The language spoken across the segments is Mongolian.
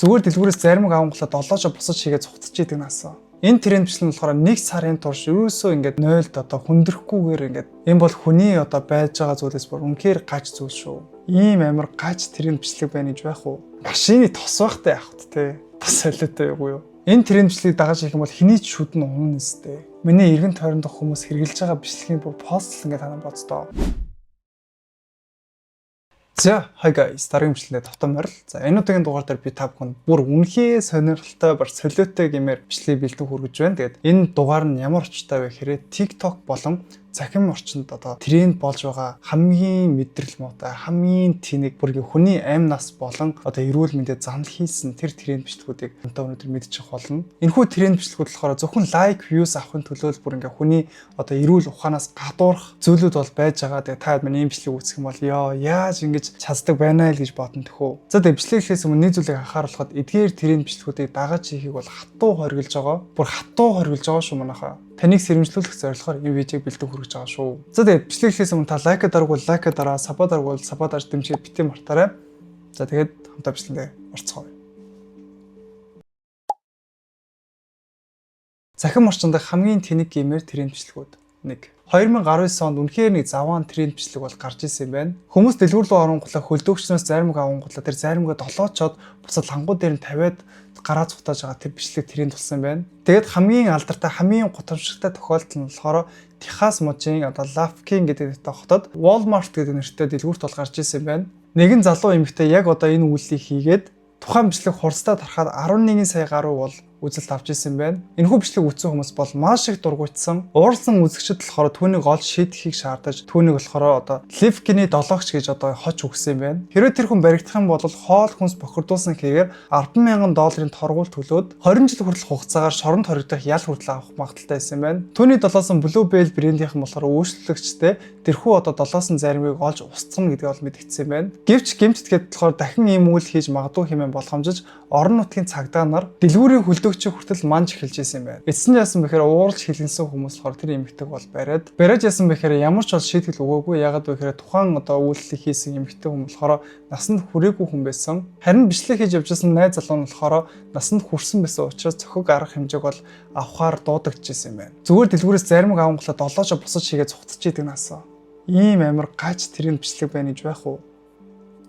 Зүгээр дэлгүүрээс зайрмаг авангуулаад долоочо босож хийгээ цухтаж идэг наасан. Энэ тренд бичлэг нь болохоор нэг сарын турш ерөөсөө ингээд 0-д одоо хүндрэхгүйгээр ингээд энэ бол хүний одоо байж байгаа зүйлээс бүр үнэхээр гаж зүйл шүү. Ийм амар гаж тренд бичлэг байна гэж байх уу? Машины тос байхтай явах те. Тос солиотой юу юу? Энэ тренд бичлэгийг дагаж хийх юм бол хэний ч шүд нь унна нэстэй. Миний эргэн тойрондох хүмүүс хэрэглэж байгаа бичлэгийн бүр постлон ингээд танаа боддоо. За, hi guys, дараагийн бичлэгээр тавтан морил. За, энэ удаагийн дугаар дээр би та бүхэнд бүр үнэхээр сонирхолтой, бар солиотой гэмээр бичлэгийг бэлдэн хүргэж байна. Тэгээд энэ дугаар нь ямар учиртай вэ гэхээр TikTok болон цахим орчинд одоо тренд болж байгаа хамгийн мэдрэл муутай, хамгийн тэнэг, бүр хүний амь нас болон одоо эрүүл мэндэд занал хийсэн тэр тренд бичлэгүүдийг одоо өнөөдөр мэдчих болно. Энэхүү тренд бичлэгүүд болохоор зөвхөн like, views авахын төлөө л бүр ингээ хүний одоо эрүүл ухаанаас гадуурх зүйлүүд бол байж байгаа. Тэгээ та минь ийм бичлэг үзэх юм бол ёо, яаж ингэж чаддаг байна л гэж бодно төхөө. За, тэгээ бичлэг эхлээс өмнө нэг зүйлийг анхааруулхад эдгээр тренд бичлэгүүдийг дагаж хийхийг бол хатуу хориглож байгаа. Бүр хатуу хориглож байгаа шүү манайхаа. Таныг сэрэмжлүүлэх зорилгоор энэ видеог бэлдэн хүргэж байгаа шүү. За, тэгээд бичлэг эхлээс өмнө та like дараагүй like дараа, sub дараагүй sub дарж дэмжиж битгий мартаарай. За, тэгээд хамтаа бичлэгэндээ орцгоё. Цахим орчинд хамгийн тэнэг гэмээр тренд бичлэгүүд 1. 2019 онд үнэхээр нэг заваан тренд бичлэг бол гарч ирсэн юм байна. Хүмүүс дэлгүүр рүү оронгуулаа хөлдөөгчнөөс зайрмаг авангуулаа тэр зайрмагаа долоочоод буцаад лангуу дээр нь тавиад гараа цухтааж байгаа тэр бичлэг тренд болсон юм байна. Тэгээд хамгийн алдартай, хамгийн гутамшигтай тохиолдол нь болохоор Техас мужийн одоо Lufkin гэдэг нэртэй хотод Walmart гэдэг нэртэй дэлгүүрт бол гарч ирсэн юм байна. Нэгэн залуу эмэгтэй яг одоо энэ үйлдэлийг хийгээд тухайн бичлэг хурцтай тарахад 11 сая гаруй бол үзэлт авч ирсэн байна. Энэхүү бичлэг үзсэн хүмүүс бол маш их дургуйтсан. Уурлсан үзэгчид болохоор түүнийг олж шийдэхийг шаардаж, түүнийг болохоор одоо Левкиний долоогч гэж одоо хоч өгсөн юм байна. Хэрвээ тэр хүн баригдах юм бол хоол хүнс бохирдуулсан хэрэгээр 10,000 долларын торгуул төлөөд 20 жил хүртэл хугацаагаар шоронд хоригдох ял хүртэл авах магадлалтай байсан юм байна. Түүний долоосон Blue Bell брендийнхэн болохоор үйлчлэгчтэй тэрхүү одоо долоосон заримыг олж устгана гэдгийг бол мэдгдсэн юм байна. Гэвч гэмтдгээд болохоор дахин ийм үйл хийж магадгүй хэмээн болгоомжиж орон нутгийн цагдаа нар дэлгүүрийн хөлдөөгчийг хүртэл манж эхэлж байсан юм байна. Эцэст нь яасан бэхээр ууралж хилэнсэн хүмүүс болохоор тэр эмэгтэйг бол бариад яасан бэхээр ямар ч бол шийтгэл өгөөгүй. Ягаад вэ гэхээр тухайн одоо үйлдэлийг хийсэн эмэгтэй хүн болохоор насанд хүрээгүй хүн байсан. Харин бичлэг хийж явж байсан найз залуу нь болохоор насанд хүрсэн байсан учраас цохиг арга хэмжээг бол авахаар дуудагдчихсан юм байна. Зүгээр дэлгүүрээс заримг авангуулаад долоочо босож хийгээ цухтаж идэг наасан. Ийм амар гаж тренд бичлэг байна гэж байх уу?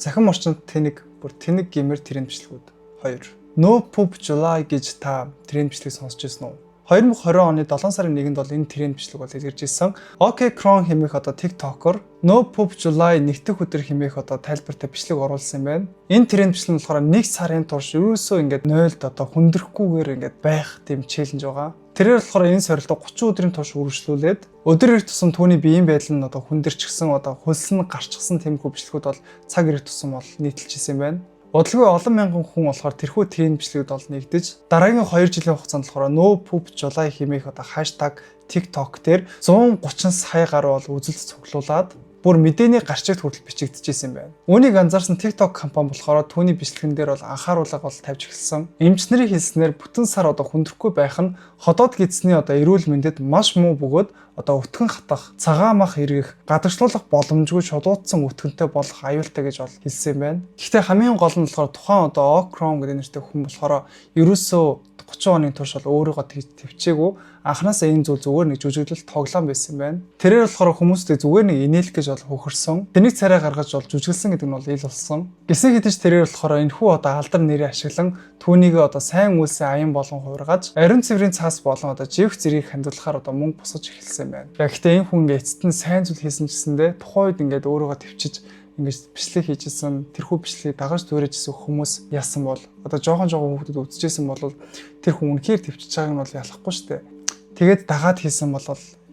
Цахим орчинд тэнэг, бүр тэнэг гэмээр тренд бичлэгүүд 2. No Poop July гэж та тренд бичлэг сонсч ирсэн үү? 2020 оны 7 сарын 1-нд бол энэ тренд бичлэг бол илэрч ирсэн. OK Kron хэмээх одоо TikToker No Poop July нэгдэх өдөр хэмээх одоо тайлбартай бичлэг оруулсан юм байна. Энэ тренд бичлэг нь болохоор нэг сарын турш ерөөсөө ингээд 0-д одоо хүндрэхгүйгээр ингээд байх тийм challenge байгаа. Тэрээр болохоор энэ сорилтоо 30 өдрийн турш үргэлжлүүлээд өдөр ирэх тусам түүний биеийн байдал нь одоо хүндэрчихсэн, одоо хөлс нь гарчихсан тиймэрхүү бичлэгүүд бол цаг ирэх тусам бол нийтэлж исэн юм байна. Удалгүй олон мянган хүн болохоор тэрхүү тренд бичлэгүүд бол нэгдэж дараагийн 2 жилийн хугацаанд болохоор No Poop July хэмээх одоо hashtag TikTok дээр 130 сая гаруй бол үзэлт цуглуулад бүр мэдээний гарчигт хүртэл бичигдчихсэн юм байна. Үүнийг анзаарсан TikTok компани болохоор түүний бичлэгэн дээр бол анхааруулга бол тавьж эхэлсэн. Эмч нарын хэлснээр бүтэн сар одоо хүндрэхгүй байх нь ходоод гэдсний одоо эрүүл мэндэд маш муу бөгөөд одоо өтгөн хатах, цагаан мах эргэх, гадагшлуулах боломжгүй шулуутсан өтгөнтэй болох аюултай гэж бол хэлсэн юм байна. Гэхдээ хамгийн гол нь болохоор тухайн одоо Okron гэдэг нэртэй хүн болохоор ерөөсөө 30 оны турш бол өөрийгөө тэгж төвчээгүй, анханасаа энэ зүйл зүгээр нэг жүжиглэл тоглоом байсан юм байна. Тэрээр болохоор хүмүүстэй зүгээр нэг инээлэх гэж бол хөхөрсөн. Тэнийг царай гаргаж бол жүжиглсэн гэдэг нь бол ил болсон. Гэсэн хэдий ч тэрээр болохоор энэхүү одоо алдар нэрийг ашиглан түүнийг одоо сайн үйлсийн аян болон хувиргаж ариун цэврийн цаас болон одоо живх зэргийг хандуулахаар одоо мөнгө босгож эхэлсэн юм байна. Яг гэхдээ энэ хүн ингээ эцэст нь сайн зүйл хийсэн ч гэсэндээ тухайн үед ингээд өөрийгөө төвчиж ингэж бичлэг хийжсэн, тэрхүү бичлэгийг дагаж дүүрээжсэн хүмүүс яасан бол одоо жоохон жоохон хүүхдүүд үзчихсэн бол тэр хүн үнэхээр төвчж байгааг нь бол ялахгүй шүү дээ. Тэгээд дагаад хийсэн бол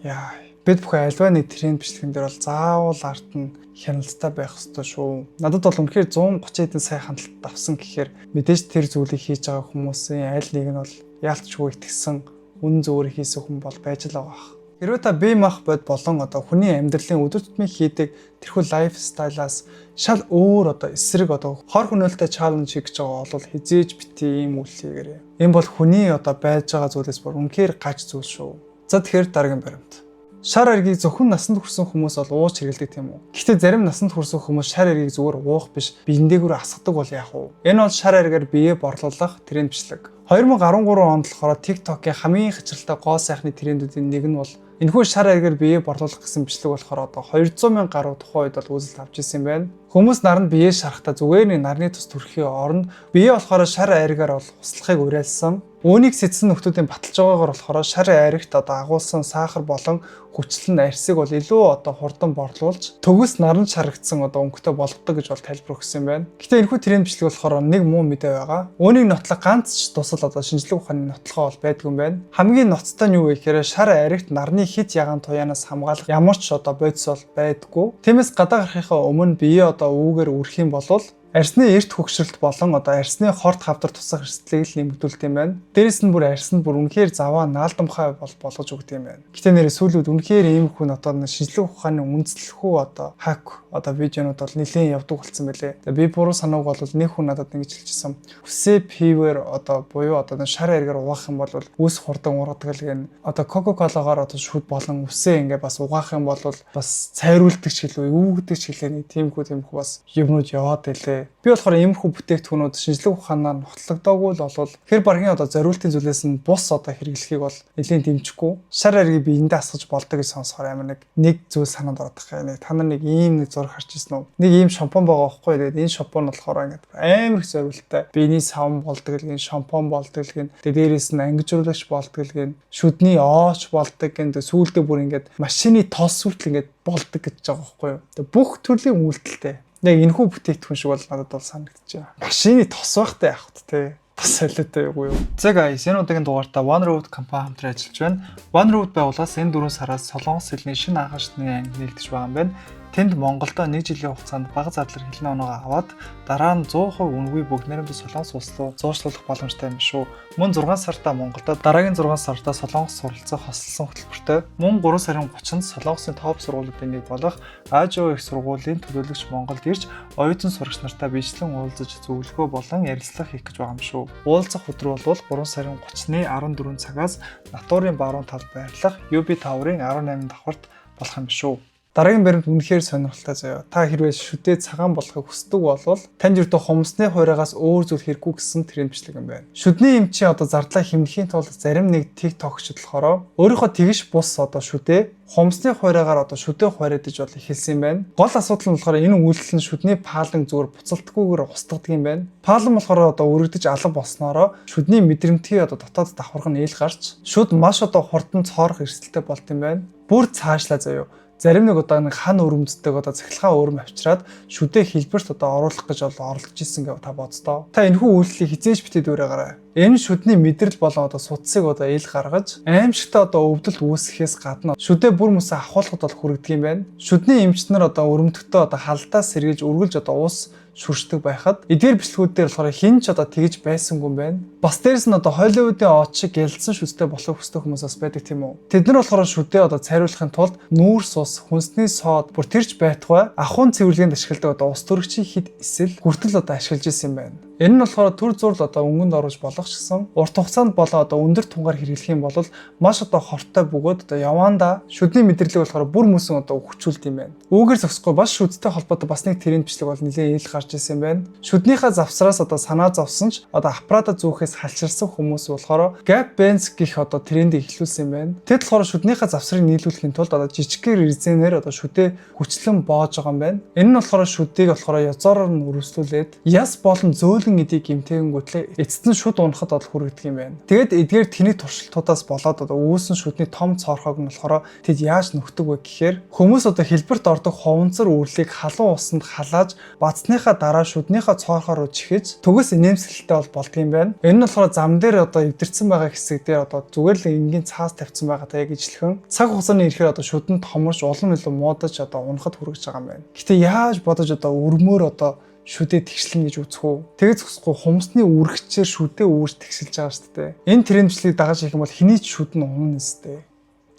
яа, бид бүхэн альва нэг тренд бичлэгэн дээр бол заавал арт нь хяналттай байх ёстой шүү. Надад бол үнэхээр 130 хэдэн сая хандлт авсан гэхээр мэдээж тэр зүйлийг хийж байгаа хүмүүсийн аль нэг нь бол яалтчгүй итгэсэн, үнэн зөвөр хийсэн хүн бол байж л байгаа. Хэрвээ та бие мах бод болон одоо хүний амьдралын өдөр тутмын хийдэг тэрхүү lifestyle аас шал өөр одоо эсрэг одоо хор хөнөөлтэй challenge хийх гэж байгаа бол хизээж битгий ийм үйл хийгээрэй. Энэ бол хүний одоо байж байгаа зүйлээс бүр үнэхээр гаж зүйл шүү. За, тэгэхээр дараагийн баримт. Шар аргийг зөвхөн насанд хүрсэн хүмүүс бол ууж хэрэглэдэг, тийм үү? Гэхдээ зарим насанд хүрсэн хүмүүс шар аргийг зүгээр уух биш, биендээ асгадаг бол яах вэ? Энэ бол шар аргаар биеэ борлуулах тренд бичлэг. 2013 онд болохоор TikTok-ийн хамгийн хачирхалтай гоо сайхны трендүүдийн нэг нь бол энэхүү шар аргаар биеэ борлуулах гэсэн бичлэг болохоор одоо 200 мянга гаруй тухайн үед бол үзэлт авч ирсэн юм байна. Хүмүүс наранд биеэ шарахтаа зүгээр нэг нарны тус түрхэхийн оронд биеэ болохоор шар аргаар бол услахыг уриалсан. Үүнийг сэтсэн нөхдүүдийн баталж байгаагаар болохоор шар айрагт одоо агуулсан сахар болон хүчлэн арьсыг бол илүү одоо хурдан борлуулж, төгс наранд шарагдсан одоо өнгөтэй болгодог гэж бол тайлбар өгсөн юм байна. Гэхдээ энэхүү тренд бичлэг болохоор нэг муу мэдээ байгаа. Үүнийг нотлох ганц ч тусал одоо шинжлэх ухааны нотлохоо бол байдгүй юм байна. Хамгийн ноцтой нь юу вэ гэхээр шар айрагт нарны хэт ягаан туяанаас хамгаалах ямар ч одоо бодис бол байдгүй. Тиймээс гадаа гарахынхаа өмнө биеэ одоо үүгээр үрэх юм бол арьсны эрт хөгшрөлт болон одоо арьсны хорт хавдар тусах эрсдлийг л нэмэгдүүлдэг юм байна. Дээрэс нь бүр арьсанд бүр үнэхээр заваа наалдамхай бол болгож өгдөг юм байна. Гэхдээ нээрээ сүүлүүд үнэхээр иймэрхүү одоо шинжлэх ухааны үндэслэхүү одоо hack одоо видеонууд бол нэлээд явдаг болсон байлээ. Тэгээ би буруу санааг бол нэг хүн надад ингэж хэлчихсэн. Үсээ пивээр одоо буюу одоо шар аргаар угаах юм бол үс хурдан ургадаг л гэн. Одоо Coca-Cola-гаар одоо шүд болон үсээ ингээ бас угаах юм бол бас цайруулдаг ч гэлүү, юу гэдэг ч гэлээ, нэг тиймхүү бас юмнууд яваад байлээ. Би болохоор иймэрхүү бүтээгдэхүүнүүд шинжлэх ухаанаар нотлогдоогүй л болвол хэр баргийн одоо зориултын зүйлээс нь бус одоо хэрэглэхийг бол нэлээн дэмжихгүй. Шар аргийг биендээ асгаж болдог гэж сонсохоор амар нэг зүйл санаанд ороод байгаа. Нэг та нар нэг ийм нэг зураг харж ирсэн үү? Нэг ийм шампунь байгаа байхгүй. Тэгээд энэ шампунь болохоор ингээд амар их зориулттай. Биений савн болдог л гин, шампунь болдог л гин. Тэгээд дээрээс нь ангижруулагч болдог л гин, шүдний ооч болдог гин. Тэгээд сүүлдээ бүр ингээд машины тос хүртэл ингээд болдог гэж байгаа байхгүй юу? Тэгээд бүх төрлийн үйлдэлтэй. Яг энэхүү бүтээгдэхүүн шиг бол надад бол санагдчихэв. Машины тос байхтай яах вэ те? Бас солиотой юу юу. За guys, энэ удаагийн дугаартаа One Road компани хамтран ажиллаж байна. One Road байгууллагаас энэ 4 сараас Солонгос хэлний шинэ анхан шатны анги нэгдэж байгаа юм байна. Тэнд Монголдо 1 жилийн хугацаанд бага зардлаар хэлний оноогоо аваад дараа нь 100% үнэгүй бүгд найрамдах Солонгос улс руу зуушлуулах боломжтой юм шүү. Мөн 6 сартаа Монголдо, дараагийн 6 сартаа Солонгос суралцах хосолсон хөтөлбөртэй. Мөн 3 сарын 30-нд Солонгосын топ сургуулиудын нэг болох Ажо их сургуулийн төлөөлөгч Монголд ирж оюутан сурагч нартай биечлэн уулзаж, зөвлөгөө болон ярилцлага хийх гэж байгаа юм шүү. Уулзах өдөр бол 3 сарын 30-ны 14 цагаас Натурын баруун талд байрлах UB Tower-ын 18 давхарт болох юм шүү. Дараагийн баримт үнэхээр сонирхолтой заяа. Та хэрвээ шүдээ цагаан болохыг хүсдэг бол танд ердөө хумсны хуурайгаас өөр зүйл хэрэггүй гэсэн тренд бичлэг юм байна. Шүдний эмчийн одоо зардлаа хэмнэхийн тулд зарим нэг TikTok-чид болохоор өөрийнхөө тэгш бус одоо шүдээ хумсны хуурайгаар одоо шүдээ хуурайдаж бол эхэлсэн юм байна. Гол асуудал нь болохоор энэ үйлдэл нь шүдний паалан зүгээр буцалтгүйгээр устгадаг юм байна. Паалан болохоор одоо өргөдөж алга болсноороо шүдний мэдрэмтгий одоо дотоод давхарга нь ил гарч шүд маш одоо хурдан цоорох эрсдэлтэй болт юм байна. Бүр цаашлаа заяа. Зарим нэг одоо нэг хан өрөмддөг одоо цахилгаан өрөм авчираад шүдээ хэлбэрт одоо оруулах гэж бол оролдож исэн гэв та боддоо. Та энэхүү үйлдэлийг хизээж битгий дүүрээгарай. Энэ шүдний мэдрэл болон одоо судсыг одоо ил гаргаж, аимшигтай одоо өвдөлт үүсгэхээс гадна шүдээ бүр мөсөө ахуулахад бол хүргэдэг юм байна. Шүдний эмч нар одоо өрөмдөгтөө одоо халдаас сэргийлж үргэлж одоо ус шүршдэг байхад эдгээр бичлэгүүд дээр болохоор хэн ч одоо тэгж байсангүй юм байна. Бас дээрэс нь одоо Холливуудын од шиг гялдсан шүдтэй болохыг хүсдэг хүмүүс бас байдаг, тийм үү? Тэд нар болохоор шүдээ одоо цайруулахын тулд нүүрс ус, хүнсний сод, бүр тэрч байтугай ахуйн цэвэрлэгээнд ашигладаг одоо ус төрөгчийн хэд эсэл хүртэл одоо ашиглаж исэн юм байна. Энэ нь болохоор түр зуур одоо өнгөнд оруулж болох ч гэсэн урт хугацаанд болон одоо өндөр тунгаар хэрэглэх юм бол маш одоо хортой бөгөөд одоо яваандаа шүдний мэдрэлийг болохоор бүр мөсөн одоо өвчүүлд юм байна. Үүгээр зогсохгүй, бас шүдтэй холбоотой бас нэг тренд бичлэг бол нэлээд ил гарч ирсэн юм байна. Шүднийхээ завсраас одоо санаа зовсон ч одоо аппаратаа зүүхээс халчилсан хүмүүс болохоор gap bands гэх одоо трендийг эхлүүлсэн юм байна. Тэд болохоор шүднийхээ завсрыг нийлүүлэхийн тулд одоо жижигхэн резинээр одоо шүдээ хүчлэн боож байгаа юм байна. Энэ нь болохоор шүдийг болохоор язороор нь өрөвслүүлээд яс болон зөөлөн эдийг гэмтээгэнгүүтлээ эцэст нь шүд унахад бол хүргэдэг юм байна. Тэгээд эдгээр тэнэг туршилтуудаас болоод одоо үүсэн шүдний том цоорхойг нь болохоор тэд яаж нөхдөг вэ гэхээр хүмүүс одоо хэлбэрт ордог хуванцар үүрлийг халуун усанд халааж бадсныхаа дараа шүднийхээ цоорхоо руу чихэж, төгс инээмсэглэлтэй бол болдго юм байна. Энэ нь болохоор зам дээр одоо эвдэрсэн байгаа хэсэг дээр одоо зүгээр л энгийн цаас тавьсан байгаатай яг ижилхэн цаг хугацааны ирэхээр одоо шүдэнд томорч, улам илүү муудаж одоо унахад хүрэж байгаа юм байна. Гэтэ яаж бодож одоо өрмөөр одоо шүдээ тэгшлэн гэж үзэх үү? Тэгээ зөксөхгүй хумсны үргчээр шүдээ үүрч тэгшилж байгаа шүү дээ. Энэ трендчлийг дагаж хийх юм бол хэний ч шүд нь унана нэстэй.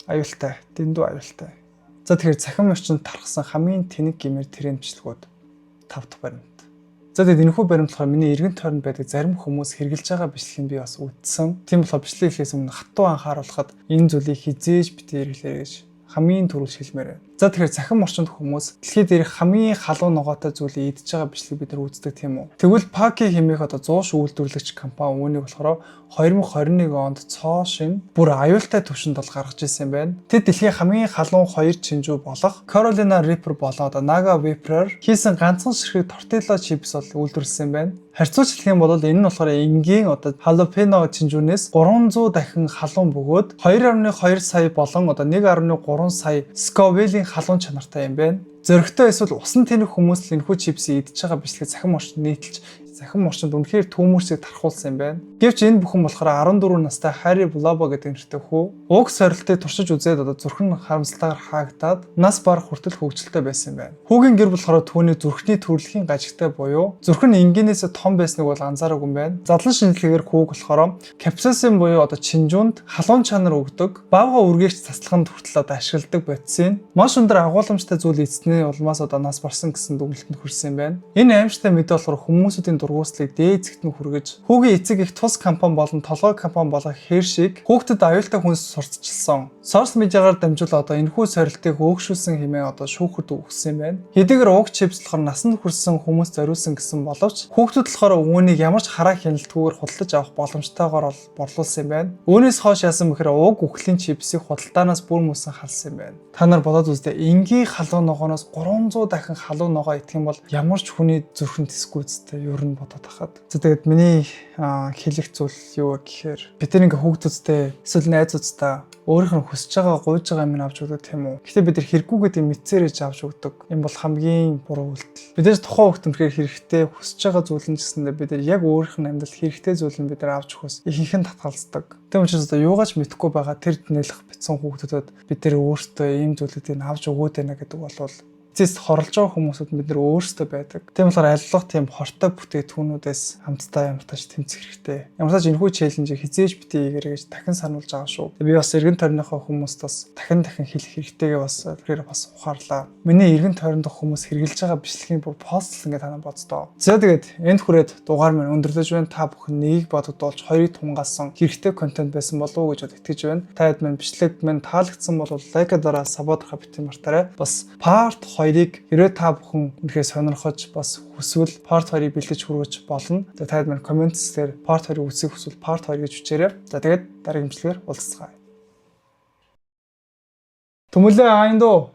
Аюултай, дэндүү аюултай. За, тэгэхээр цахим орчинд тархсан хамгийн тэнэг гэмээр трендчлэгүүд 5 дахь баримт. За, тэгээд энэхүү баримт болохоор миний эргэн тойронд байдаг зарим хүмүүс хэрэглэж байгаа бичлэгийг би бас үзсэн. Тийм болохоор бичлэг хийхээс өмнө хатуу анхааруулхад энэ зүйлийг хизээж битгий хэрэглээрэй гэж хамгийн түрүүлж хэлмээр байна. За, тэгэхээр цахим орчинд хүмүүс дэлхий дээрх хамгийн халуун ногоотой зүйлийг идэж байгаа бичлэг бид нар үздэг, тийм үү? Тэгвэл Paqui хэмээх одоо зууш үйлдвэрлэгч компани үүнийг болохоор 2021 онд цоо шинэ, бүр аюултай түвшинд бол гаргаж ирсэн юм байна. Тэд дэлхийн хамгийн халуун хоёр чинжүү болох Carolina Reaper болон одоо Naga Viper-аар хийсэн ганцхан ширхэг тортила чипс бол үйлдвэрлэсэн юм байна. Харьцуулж хэлэх юм бол энэ нь болохоор энгийн одоо jalapeno чинжүүнээс 300 дахин халуун бөгөөд 2.2 сая болон одоо 1.3 сая Scoville-ийн халуун чанартай юм байна. Зоригтой эсвэл усан тэнэг хүмүүс л энэхүү чипсийг идэж байгаа бичлэгээ цахим орчинд нийтэлж, цахим орчинд үнэхээр түүмэрсийг тархуулсан юм байна. Гэвч энэ бүхэн болохоор 14 настай Harry Blabo гэдэг нэртэй хүү уг сорилтыг туршиж үзээд одоо зүрхэн харамсалтайгаар хаагдаад нас барах хүртэл хөгжилтэй байсан юм байна. Хүүгийн гэр болохоор түүний зүрхний төрөлхийн гажигтай буюу зүрх нь энгийнээс том байсныг бол анзаараагүй юм байна. Задлан шинжилгээгээр хүүг болохоор капсацин буюу одоо чинжүүнд халуун чанар өгдөг баавгай үргээгч цацлаганд хүртэл одоо ашигладаг бодисын маш өндөр агууламжтай зүйл идсэний улмаас одоо нас барсан гэсэн дүгнэлтэнд хүрсэн юм байна. Энэ аимшигтай мэдээ болохоор хүмүүсүүдийн дургүйцлийг дээд зэгт нь хүргэж, хүүгийн эцэг эх тус компани болон толгой компани болох Hershey хүүхдэд аюултай хүнс сурталчилсан. Social media-гаар дамжуул одоо энэхүү сорилтыг өөгшүүлсэн хэмээн одоо шүүхэд өгсөн юм байна. Хэдийгээр уг чипс болохоор насанд хүрсэн хүмүүс зориулсан гэсэн боловч хүүхдүүд болохоор үүнийг ямар ч хараа хяналтгүйгээр худалдаж авах боломжтойгоор бол борлуулсан юм байна. Үүнээс хойш яасан бэхээр уг үхлийн чипсийг худалдаанаас бүр мөсөн халсан юм байна. Та нар бодоод үзтээ, энгийн халуун ногооноос 300 дахин халуун ногоо идэх юм бол ямар ч хүний зүрхэн тэсэхгүй үстэй, ер нь бодоод байхад. За, тэгээд миний хэлэх зүйл юу вэ гэхээр бид нар ингээ хүүхдүүдтэй эсвэл найзуудтай өөрийнх нь хүсэж байгаа, гуйж байгаа юм авч өгдөг, тийм үү? Гэхдээ бид нар хэрэггүй гэдэг мэдсээр авч өгдөг. Энэ бол хамгийн буруу үйлдэл. Бид нар тухайн хүүхд үнэхээр хэрэгтэй, хүсэж байгаа зүйл нь ч гэсэндээ бид нар яг өөрийнх нь амьдралд хэрэгтэй зүйл нь бид нар авч өгөхөөс ихэнх нь татгалздаг. Тийм учраас одоо юугаач мэдэхгүй байгаа тэр нэлэх бяцхан хүүхдүүдэд бид нар өөрсдөө ийм зүйлүүдийг авч өгөөд байна гэдэг бол эцэс хорлож байгаа хүмүүсүүд бид нар өөрсдөө байдаг. Тийм болохоор аль болох тийм хортой бүтээгдэхүүнүүдээс хамтдаа ямар тач тэмцэх хэрэгтэй. Ямар тач энэхүү challenge-ийг хэзээ ч битгий хийгээрэй гэж дахин сануулж байгаа шүү. Би бас эргэн тойрныхоо хүмүүст бас дахин дахин хэлэх хэрэгтэйгээ бас тэгэхээр бас ухаарлаа. Миний эргэн тойрондох хүмүүс хэрэглэж байгаа бичлэгийн бүр постлон гэж та нар боддоо. За, тэгээд энд хүрээд дугаар маань өндөрлөж байна. Та бүхэн нэгийг бодогдуулж, хоёрыг тунгаасан хэрэгтэй контент байсан болов уу гэж итгэж байна. Та хэд маань бичлэг маань таалагдсан бол like дараа, sub дарахаа битгий мартаарай. Бас part 2-ыг хэрвээ та бүхэн үнэхээр сонирхож бас хүсвэл part 2-ыг бэлдэж хүргэж болно. За, та хэд маань comment дээр part 2-ыг үзэх хүсвэл part 2 гэж бичээрэй. За, тэгээд дараагийн бичлэгээр уулзцгаая. Төмөлөө аяндуу.